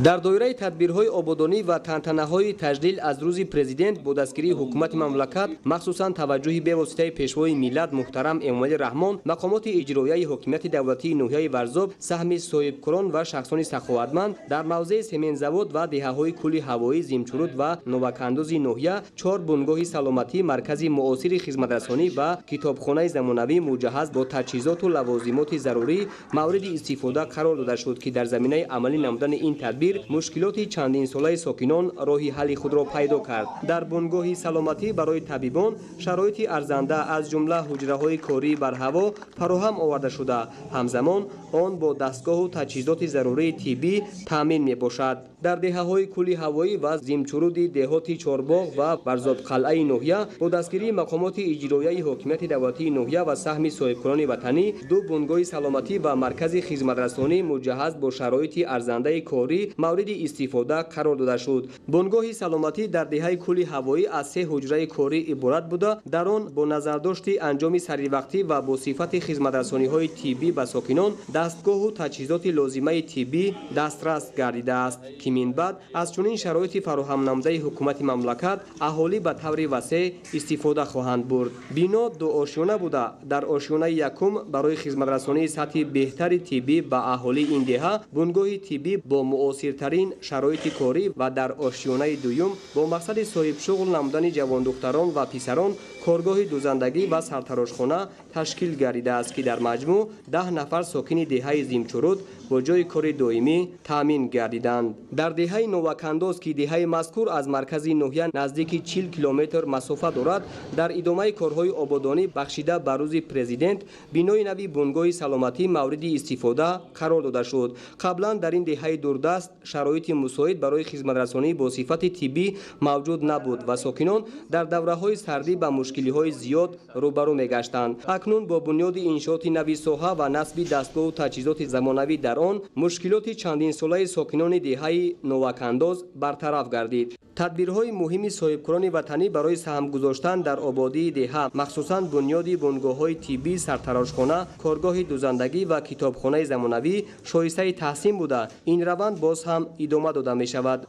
Дар доираи тадбирҳои ободонӣ ва тантанаҳои таҷлил аз рӯзи президент бо дастгирии ҳукумати мамлакат, махсусан таваҷҷӯҳи бевоситаи пешвои миллат муҳтарам Эмомалӣ Раҳмон, мақомоти иҷроияи ҳокимияти давлатии ноҳияи Варзоб, саҳми соҳибкорон ва шахсони саховатманд дар мавзеи Семензавод ва деҳаҳои Кӯли Ҳавоӣ, Зимчуруд ва Новакандози ноҳия чор бунгоҳи саломатӣ, маркази муосири хизматрасонӣ ва китобхонаи замонавӣ муҷаҳҳаз бо таҷҳизоту лавозимоти зарурӣ мавриди истифода қарор дода шуд, ки дар заминаи амалӣ намудани ин тадбир мушкилоти чандинсолаи сокинон роҳи ҳалли худро пайдо кард. Дар бунгоҳи саломатӣ барои табибон шароити арзанда аз ҷумла ҳуҷраҳои кории барҳаво фароҳам оварда шуда, ҳамзамон он бо дастгоҳу таҷҳизоти зарурии тиббӣ таъмин мебошад. Дар деҳаҳои Кӯли Ҳавоӣ ва Зимчуруди деҳоти Чорбоғ ва Варзобқалъаи ноҳия бо дастгирии мақомоти иҷроияи ҳокимияти давлатии ноҳия ва саҳми соҳибкорони ватанӣ ду бунгоҳи саломатӣ ва маркази хизматрасонӣ муҷаҳҳаз бо шароити арзандаи корӣ мавриди истифода қарор дода шуд. Бунгоҳи саломатӣ дар деҳаи Кӯли Ҳавоӣ аз се ҳуҷраи корӣ иборат буда, дар он бо назардошти анҷоми саривақтӣ ва бо сифати хизматрасониҳои тиббӣ ба сокинон дастгоҳу таҷҳизоти лозимаи тиббӣ дастрас гардидааст, ки минбаъд аз чунин шароити фароҳамнамудаи ҳукумати мамлакат аҳолӣ ба таври васеъ истифода хоҳанд бурд. Бино дуошёна буда, дар ошёнаи якум барои хизматрасонии сатҳи беҳтари тиббӣ ба аҳолии ин деҳа бунгоҳи тиббӣ бо муосиртарин шароити корӣ ва дар ошёнаи дуюм бо мақсади соҳибшуғл намудани ҷавондухтарон ва писарон коргоҳи дузандагӣ ва сартарошхона ташкил гардидааст, ки дар маҷмӯъ 10 нафар сокини деҳаи Зимчуруд бо ҷойи кори доимӣ таъмин гардиданд. Дар деҳаи Новакандоз, ки деҳаи мазкур аз маркази ноҳия наздики 40 километр масофа дорад, дар идомаи корҳои ободонӣ бахшида ба рӯзи президент бинои нави бунгоҳи саломатӣ мавриди истифода қарор дода шуд. Қаблан дар ин деҳаи дурдаст шароити мусоид барои хизматрасонӣ бо сифати тиббӣ мавҷуд набуд ва сокинон дар давраҳои сардӣ ба мушкилиҳои зиёд рӯбарӯ мегаштанд. Акнун бо бунёди иншооти нави соҳа ва насби дастгоҳу таҷҳизоти замонавӣ дар он мушкилоти чандинсолаи сокинони деҳаи Новакандоз бартараф гардид. Тадбирҳои муҳими соҳибкорони ватанӣ барои саҳм гузоштан дар ободии деҳа, махсусан бунёди бунгоҳҳои тиббӣ, сартарошхона, коргоҳи дузандагӣ ва китобхонаи замонавӣ шоистаи таҳсин буда, ин раванд боз ҳам идома дода мешавад.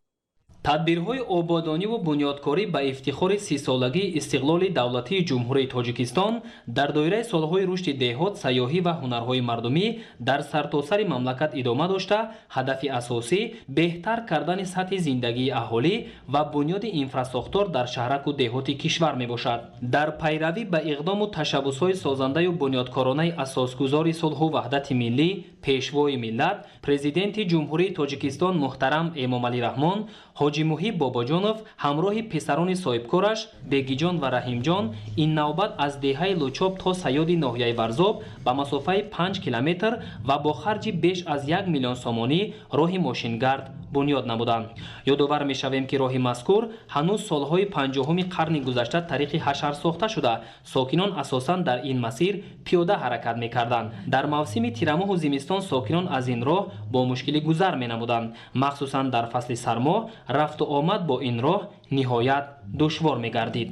Тадбирҳои ободониву бунёдкорӣ ба ифтихори 30-солагии истиқлоли давлатии Ҷумҳурии Тоҷикистон дар доираи солҳои рушди деҳот, сайёҳӣ ва ҳунарҳои мардумӣ дар сартосари мамлакат идома дошта, ҳадафи асосӣ беҳтар кардани сатҳи зиндагии аҳолӣ ва бунёди инфрасохтор дар шаҳраку деҳоти кишвар мебошад. Дар пайравӣ ба иқдому ташаббусҳои созандаю бунёдкоронаи асосгузори сулҳу ваҳдати миллӣ, пешвои миллат, президенти Ҷумҳурии Тоҷикистон муҳтарам Эмомалӣ Раҳмон, Ҳоҷи Муҳиб Бобоҷонов ҳамроҳи писарони соҳибкораш Бегиҷон ва Раҳимҷон ин навбат аз деҳаи Лучоб то Сайёди ноҳияи Варзоб ба масофаи 5 километр ва бо харҷи беш аз 1 миллион сомонӣ роҳи мошингард бунёд намуданд. Ёдовар мешавем, ки роҳи мазкур ҳанӯз солҳои 50-уми қарни гузашта тариқи ҳашар сохта шуда, сокинон асосан дар ин масир пиёда ҳаракат мекарданд. Дар мавсими тирамоҳу зимистон сокинон аз ин роҳ бо мушкилӣ гузар менамуданд. Махсусан дар фасли сармо рафту омад бо ин роҳ ниҳоят душвор мегардид.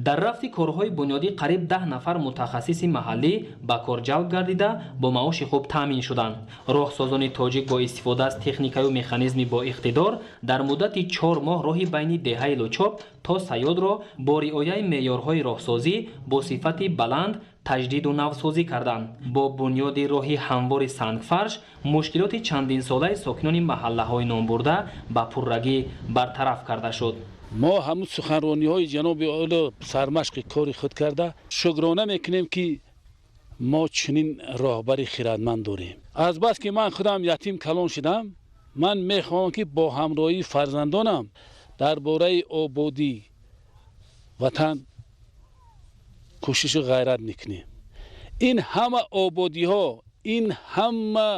Дар рафти корҳои бунёдӣ қариб 10 нафар мутахассиси маҳаллӣ ба кор ҷалб гардида, бо маоши хуб таъмин шуданд. Роҳсозони тоҷик бо истифода аз техникаю механизми боиқтидор дар муддати 4 моҳ роҳи байни деҳаи Лучоб то Сайёдро бо риояи меъёрҳои роҳсозӣ бо сифати баланд таҷдиду навсозӣ карданд. Бо бунёди роҳи ҳамвори сангфарш мушкилоти чандинсолаи сокинони маҳаллаҳои номбурда ба пуррагӣ бартараф карда шуд. Мо ҳамун суханрониҳои ҷаноби олӣ сармашқи кори худ карда шукрона мекунем, ки мо чунин роҳбари хирадманд дорем. Азбаски ман худам ятим калон шудам, ман мехоҳам, ки бо ҳамроҳии фарзандонам дар бораи ободии ватан кӯшишу ғайрат мекунем. Ин ҳама ободиҳо, ин ҳама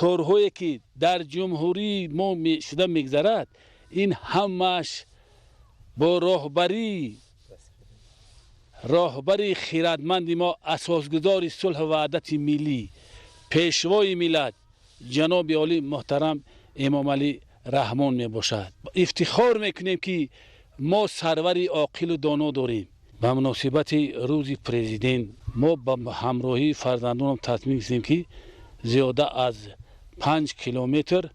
корҳое, ки дар ҷумҳурии мо шуда мегзарад, ин ҳамааш бо роҳбари хирадманди мо, асосгузори сулҳу ваҳдати миллӣ, пешвои миллат ҷаноби олӣ муҳтарам Эмомалӣ Раҳмон мебошад. Ифтихор мекунем, ки Мо сарвари оқилу доно дорем. Ба муносибати рӯзи президент мо ба ҳамроҳии фарзандонам тасмим гирифтем, ки зиёда аз 5 километр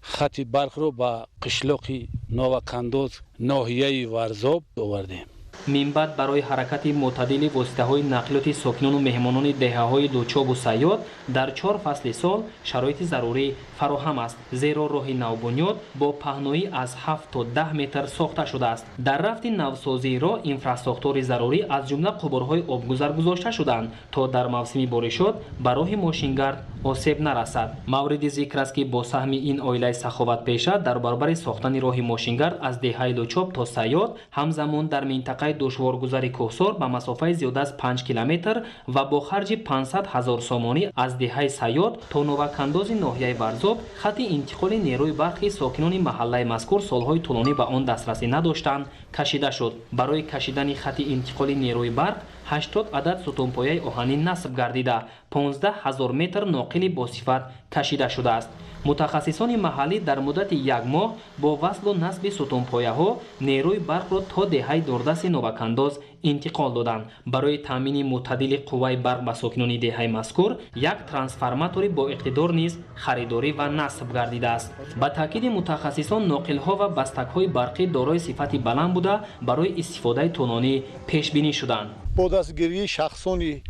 хати барқро ба қишлоқи Новакандоз, ноҳияи Варзоб, овардем. Минбаъд барои ҳаракати мӯътадили воситаҳои нақлиёти сокинону меҳмонони деҳаҳои Лучобу Сайёд дар чор фасли сол шароити зарурӣ фароҳам аст, зеро роҳи навбунёд бо паҳноӣ аз 7 то 10 метр сохта шудааст. Дар рафти навсозии роҳ инфрасохтори зарурӣ, аз ҷумла қубурҳои обгузар гузошта шуданд, то дар мавсими боришот ба роҳи мошингард осеб нарасад. Мавриди зикр аст, ки бо саҳми ин оилаи саховатпеша дар баробари сохтани роҳи мошингард аз деҳаи Лучоб то Сайёд, ҳамзамон дар минтақаи душворгузари Кӯҳсор ба масофаи зиёда аз 5 километр ва бо харҷи 500 ҳазор сомонӣ аз деҳаи Сайёд то Новакандози ноҳияи Варзоб хати интиқоли нерӯи барқи сокинони маҳаллаи мазкур солҳои тӯлонӣ ба он дастрасӣ надоштанд, кашида шуд. Барои кашидани хати интиқоли нерӯи барқ 80 адад сутунпояи оҳанин насб гардида, 15 ҳазор метр ноқили босифат кашида шудааст. Мутахассисони маҳаллӣ дар муддати як моҳ бо васлу насби сутунпояҳо нерӯи барқро то деҳаи дурдасти Новакандоз интиқол доданд. Барои таъмини мӯътадили қувваи барқ ба сокинони деҳаи мазкур як трансформатори боиқтидор низ харидорӣ ва насб гардидааст. Ба таъкиди мутахассисон, ноқилҳо ва бастакҳои барқӣ дорои сифати баланд буда, барои истифодаи тӯлонӣ пешбинӣ шуданд. Бо дастгирии шахсони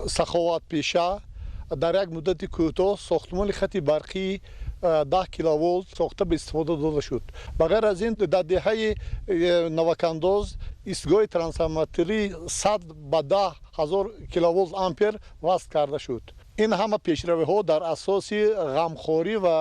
саховатпеша дар як муддати кӯтоҳ сохтмони хати барқии 10 киловолт сохта ба истифода дода шуд. Ба ғайр аз ин, дар деҳаи Новакандоз истгоҳи трансформатории 100 ба 10 ҳазор киловолт ампер васл карда шуд. Ин ҳама пешравиҳо дар асоси ғамхорӣ ва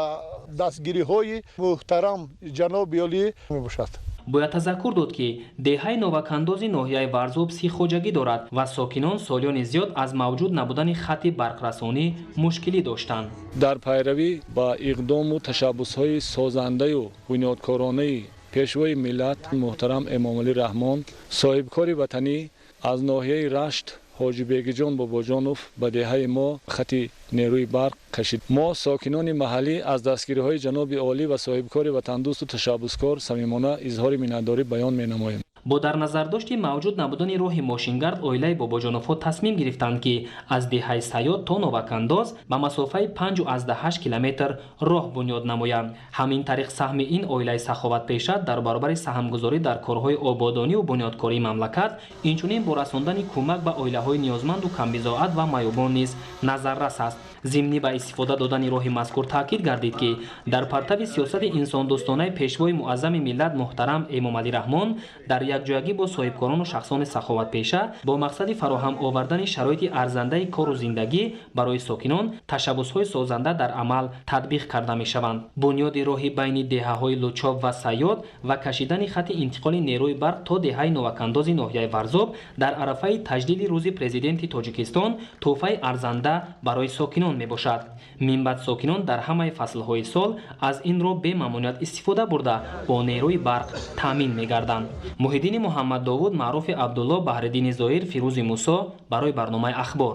дастгириҳои муҳтарам ҷаноби олӣ мебошад. Бояд тазаккур дод, ки деҳаи Новакандози ноҳияи Варзоб 30 хоҷагӣ дорад ва сокинон солиёни зиёд аз мавҷуд набудани хати барқрасонӣ мушкилӣ доштанд. Дар пайравӣ ба иқдому ташаббусҳои созандаю бунёдкоронаи Пешвои миллат муҳтарам Эмомалӣ Раҳмон, соҳибкори ватанӣ аз ноҳияи Рашт Ҳоҷибегиҷон Бобоҷонов ба деҳаи мо хати нерӯи барқ кашид. Мо, сокинони маҳаллӣ, аз дастгириҳои ҷаноби олӣ ва соҳибкори ватандӯсту ташаббускор самимона изҳори миннатдорӣ баён менамоем. Бо дар назардошти мавҷуд набудани роҳи мошингард, оилаи Бобоҷоновҳо тасмим гирифтанд, ки аз деҳаи Сайёд то Новакандоз ба масофаи 5,8 километр роҳ бунёд намоянд. Ҳамин тариқ, саҳми ин оилаи саховатпеша дар баробари саҳмгузорӣ дар корҳои ободонию бунёдкории мамлакат, инчунин бо расондани кӯмак ба оилаҳои ниёзманду камбизоат ва маъюбон низ назаррас аст. Зимни ба истифода додани роҳи мазкур таъкид гардид, ки дар партави сиёсати инсондӯстонаи Пешвои муаззами миллат муҳтарам Эмомалӣ Раҳмон дар якҷоягӣ бо соҳибкорону шахсони саховатпеша бо мақсади фароҳам овардани шароити арзандаи кору зиндагӣ барои сокинон ташаббусҳои созанда дар амал татбиқ карда мешаванд. Бунёди роҳи байни деҳаҳои Лучоб ва Сайёд ва кашидани хати интиқоли нерӯи барқ то деҳаи Новакандози ноҳияи Варзоб дар арафаи таҷлили Рӯзи Президенти Тоҷикистон тӯҳфаи арзанда барои сокинон мебошад. Минбаъд сокинон дар ҳамаи фаслҳои сол аз ин роҳ бемамоният истифода бурда, бо нерӯи барқ таъмин мегарданд. Муҳиддини Муҳаммаддовуд, Маъруфи Абдулло, Баҳриддини Зоир, Фирӯзи Мусо барои барномаи «Ахбор».